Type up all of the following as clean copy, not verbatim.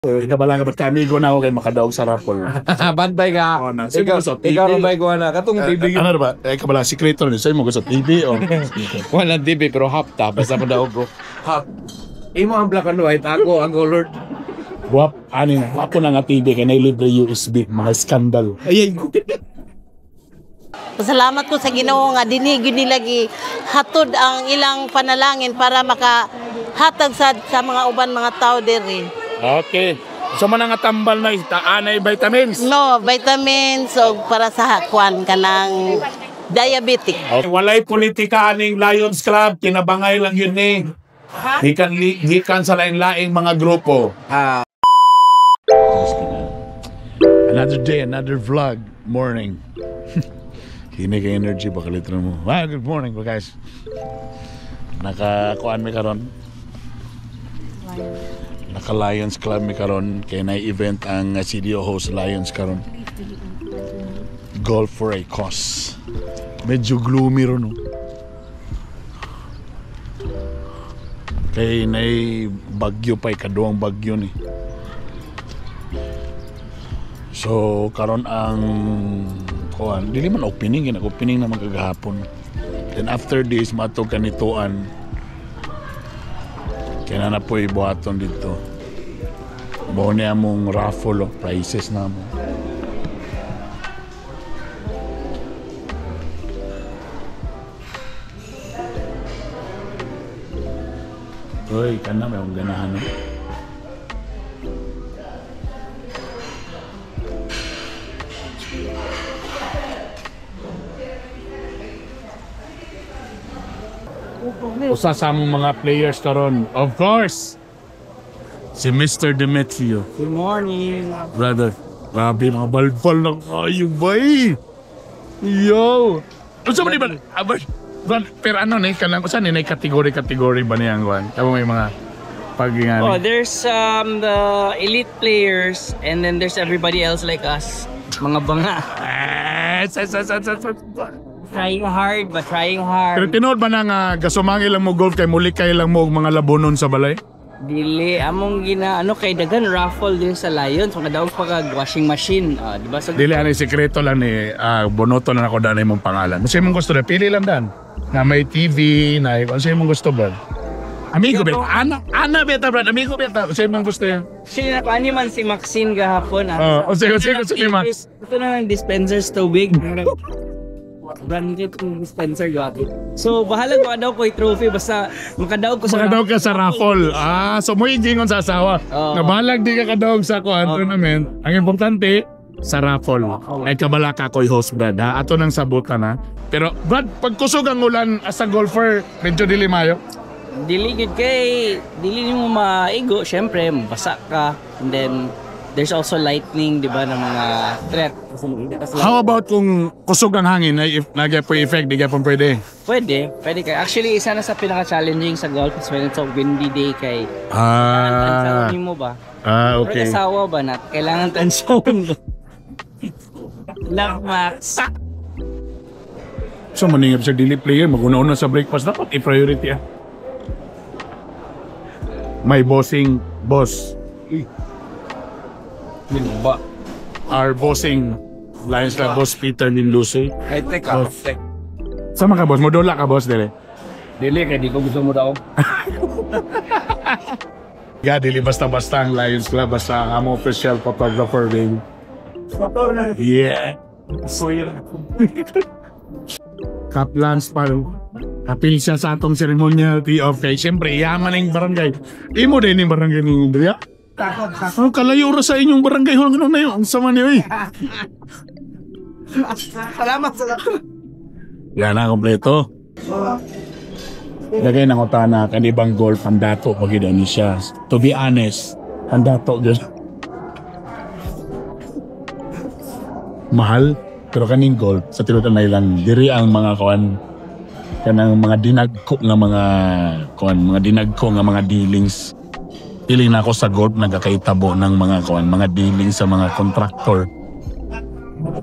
Ikaw ba ka amigo na ako kay makadaog sa raffle. Bantay ka. Oh, na. Sige, Ikaw, sa TV. ikaw rin ba na? Katong TV. Ano ba? Eh, kabala, sikreto rin. Sa'yo mo sa TV o? Walang TV pero half ta. Basta mo daog bro. Half. Imo ang black and white, ako ang colored. Guwap, ani na. Wapo na nga TV kay na libre USB. Mga skandal. Ay, ay. Pasalamat ko sa Ginoo nga dinhi gyud nila hatod ang ilang panalangin para makahatag sa mga uban mga tao diri. Okay. So man nga tambal na anay vitamins. No, vitamins og para sa kuan kanang diabetic. Okay. Walay politika aning Lions Club, kinabangay lang yun eh. Gikan gikan sa laing-laing mga grupo. Ah. Another day, another vlog. Morning. Kini kay energy baka litro mo. Ah, good morning guys. Naka kuan mi karon. Naka Lions Club mi karon kay na event ang CDO host Lions karon. Golf for a cause. Medyo gloomy ron, no? Kay nay bagyo pa, ikaduhang bagyo ni. So karon ang kuan, dili man opening kay nag-opening naman kagahapon. Then after this mato kanituan. Kaya na na po ibuhaton dito. Mao ni among raffle of prizes na mo. Uy, kana may akong ganahan, no? Usa sa among mga players karon. Of course, si Mr. Demetrio. Good morning. Brother, grabe mga balbal ng kayo, bay. Yo! Unsa man di ba? Aba, brad, pero ano ni kanang usa ni nay kategory-kategory ba niyang kuan? Kamo may mga pag nga Oh, there's the elite players and then there's everybody else like us. Mga banga. Eh, sa. Trying hard, but trying Pero hard. tinuod ba na nga gasumangil lang mo golf kay muli kay lang mo og mga labonon sa balay? Dili among gina ano kay daghan raffle din sa Lions, mga daw pa kag washing machine, ah, di ba? So Dili ani sekreto lang ni bonoto na ako dan imong pangalan. Unsa imong gusto na pili lang dan. Na may TV, na unsa imong gusto ba? Amigo beta, ana ana beta brad, amigo beta. Unsa imong gusto yan? Sino na ani man si Maxine gahapon ah. Oh, unsa unsa gusto ni Max? Ito na lang dispensers tubig. Branded kong dispenser gabi. So bahala ko daw ko trophy basta makadaog ko sa Makadaog ka sa raffle. Ah, so mo gingon sa asawa. Oo. Nabalag di ka kadaog sa kuan tournament. Ang importante sa raffle. Ay kabala ka ko'y host brad ha. Ato nang sabutan ha. Pero brad, pag kusog ang ulan as a golfer, medyo dili mayo. Dili gud kay dili nimo maigo, syempre mabasa ka and then there's also lightning, di ba, ng mga threat. How about kung kusog ang hangin ay if nagya po effect di gyapon pwede. Pwede, pwede kay. Actually, isa na sa pinaka-challenging sa golf is when it's a windy day kay kailangan Ah, mo ba? ah Pero okay. asawa ba na kailangan tansawin. Love Max. So maningap sa dili player maguna-una sa breakfast dapat i-priority ah. May bossing boss. Ba? Our bossing Lions Club boss Peter Linlusoy. Ay, teka. Boss. Sama ka boss, modula ka boss dili. Dili kay di ko gusto mo daw. Ya, dili basta-basta ang Lions Club, basta ang among official photographer baby. Yeah. Sweet. Kaplans pa. Kapil siya sa atong ceremonial tea off kay siyempre yaman ang barangay. Imo din yung barangay ni Andrea. Oh, kalayo ra sa inyong barangay hall ganun na yun. Ang sama niyo eh. Salamat, salamat. Yan na, kompleto. Lagay ng utana, kan ibang golf, ang dato pag ni siya. To be honest, ang dato gyud. Mahal, pero kaning golf, sa tinuod na lang, diri ang mga kuan, kanang mga dinagko nga mga kuan, mga dinagko nga mga dealings. Feeling na ako sa golf nagakaitabo ng mga kuan, mga dealings sa mga contractor.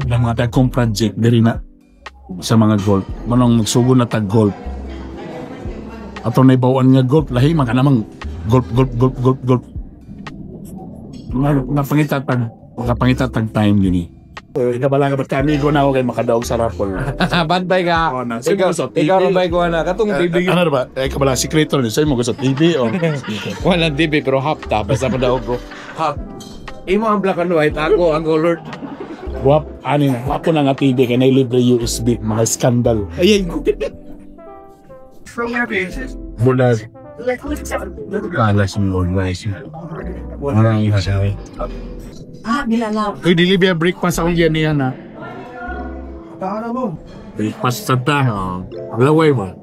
Ng mga dagkong project diri na sa mga golf. Manong magsugod na tag golf. Ato na ibawaan nga golf, lahi man ka namang golf, golf, golf, golf, golf. Napangita tag time din eh. Ikaw ba ba't amigo na ako kay makadaog sa raffle? Bantay ka. Oh, na. Sa'yo Ikaw, mo sa TV. ikaw rin ba ikaw na? Katong TV. Ano ba? Eh, kabala, sikreto rin. Sa'yo mo sa TV o? Walang TV pero half ta. Basta mo daw bro. Half. Imo ang black and white, ako ang colored. Wap, ano na, wapo na nga TV kay na libre USB, mga scandal. Ay, ay. Mula. Alas mo, guys. Ano ang isabi? Ah, bilalaw. Uy, dili biya breakfast akong yan niya na. Breakfast sa ta. Laway mo.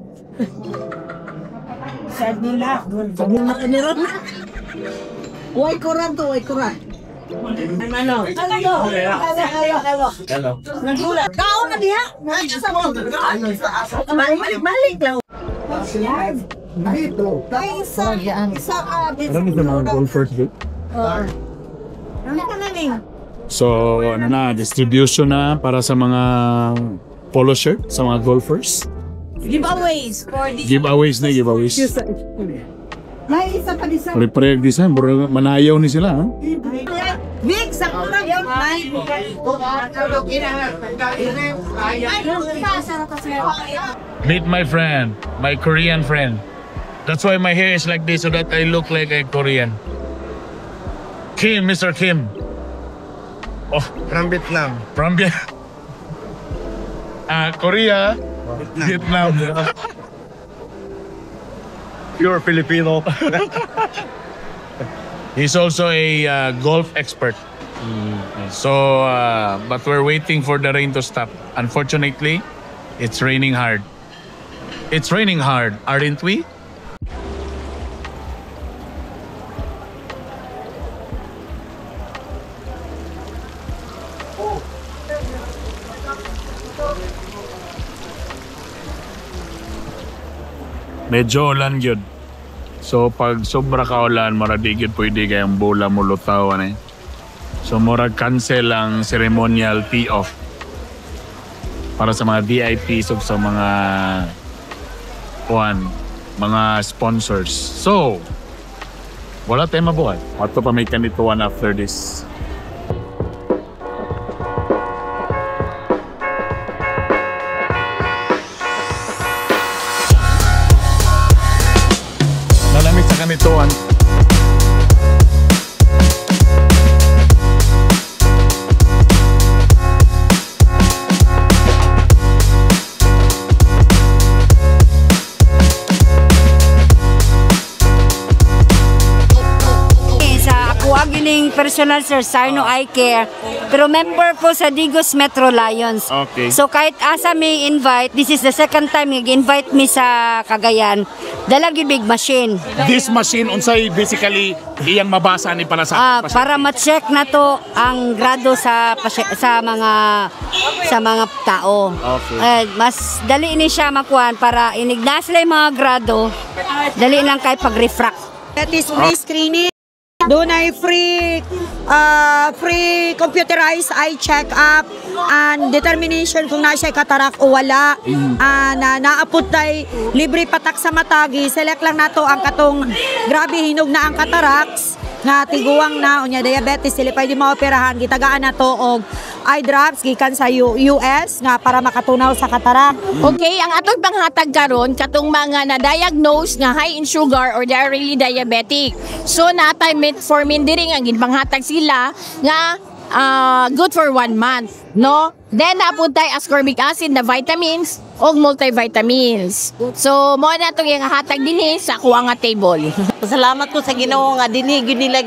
Way kuran to, way kuran. Ano? Hello. Hello, hello, hello. Hello. Nagula. Kaon na diha. Sa mo. Balik, balik lang. Ay, isa, isa ka. Ano sa mga golfers dito? Ano ka na ning? So, ano na, distribution na para sa mga polo shirt, sa mga golfers. Giveaways for the Giveaways na, giveaways. May isa pa di sa Prepare design, manayaw ni sila. Ha? Big sa kurang may. Meet my friend, my Korean friend. That's why my hair is like this, so that I look like a Korean. Kim, Mr. Kim. Oh, From Vietnam. From Korea, Vietnam. Pure Filipino. He's also a golf expert. So, but we're waiting for the rain to stop. Unfortunately, it's raining hard. It's raining hard, aren't we? Medyo ulan gyud. So pag sobra ka ulan, murag di gyud pwede kay ang bola mo lutaw eh. So murag cancel ang ceremonial tee off para sa mga VIPs ug sa mga kuan, mga sponsors. So, wala tayong mabuhat. Ato pa may kanituan after this. Nalamig sa kanituan. Sa ako ang gining personal, sir, Sarno Eye Care. Pero member po sa Digos Metro Lions. Okay. So kahit asa may invite, this is the second time invite me sa Cagayan. Dala gyud big machine. This machine unsay basically iyang mabasa ni para sa Para ma-check na to ang grado sa mga tao. Okay. Eh, mas dali ni siya makuan para inig na sila yung mga grado. Dali lang kay pag-refract. That is free screening. Doon ay free computerized eye check-up and determination kung na siya cataract o wala. Na naapot tay libre patak sa mata, gi-select lang nato ang katong grabe hinog na ang cataracts nga tiguang na unya diabetes, sila pwede maoperahan, gitagaan na to og eye drops gikan sa US nga para makatunaw sa cataract. Okay, ang atong panghatag karon katong mga na-diagnose nga high in sugar or they are really diabetic. So natay metformin diri nga ginpanghatag sila nga good for one month, no? Then napuntay ascorbic acid na vitamins og multivitamins. So mo na itong hatag dinhi sa kuha nga table. Pasalamat ko sa Ginoo nga dinhi gyud nila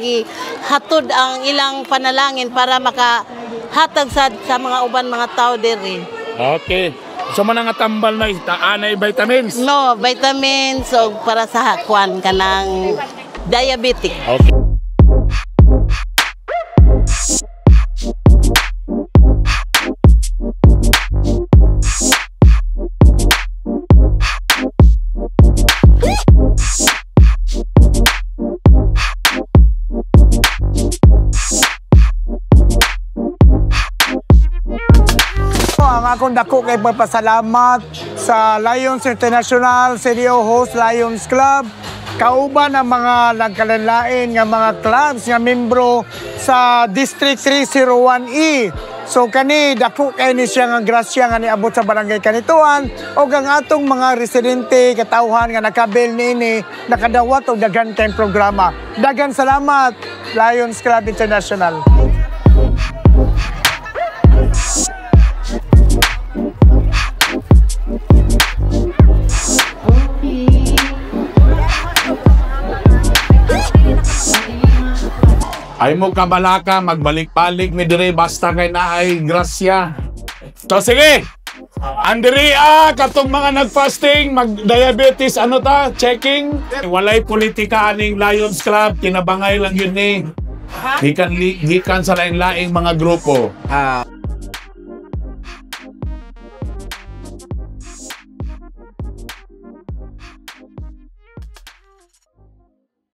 hatod ang ilang panalangin para makahatag sa mga uban mga tao diri. Okay. So man nga tambal na anay vitamins. No, vitamins og para sa kwan kanang diabetic. Okay. Ang akong dako kay pagpasalamat sa Lions International CDO Host Lions Club Kauban ang mga nagkalain nga mga clubs nga membro sa District 301E. So kani dako kay ni siya nga grasya nga niabot sa Barangay Canitoan og ang atong mga residente, katawhan nga nakabil niini, nakadawat og daghan kayong programa. Daghan salamat, Lions Club International. Ay mo kabalaka, magbalik-balik mi dire basta kay naay grasya. So sige. Andrea, katong mga nag-fasting, mag-diabetes, ano ta, checking. Walay politika aning Lions Club, kinabangay lang yun ni. Gikan, gikan sa lain-laing mga grupo. Ah.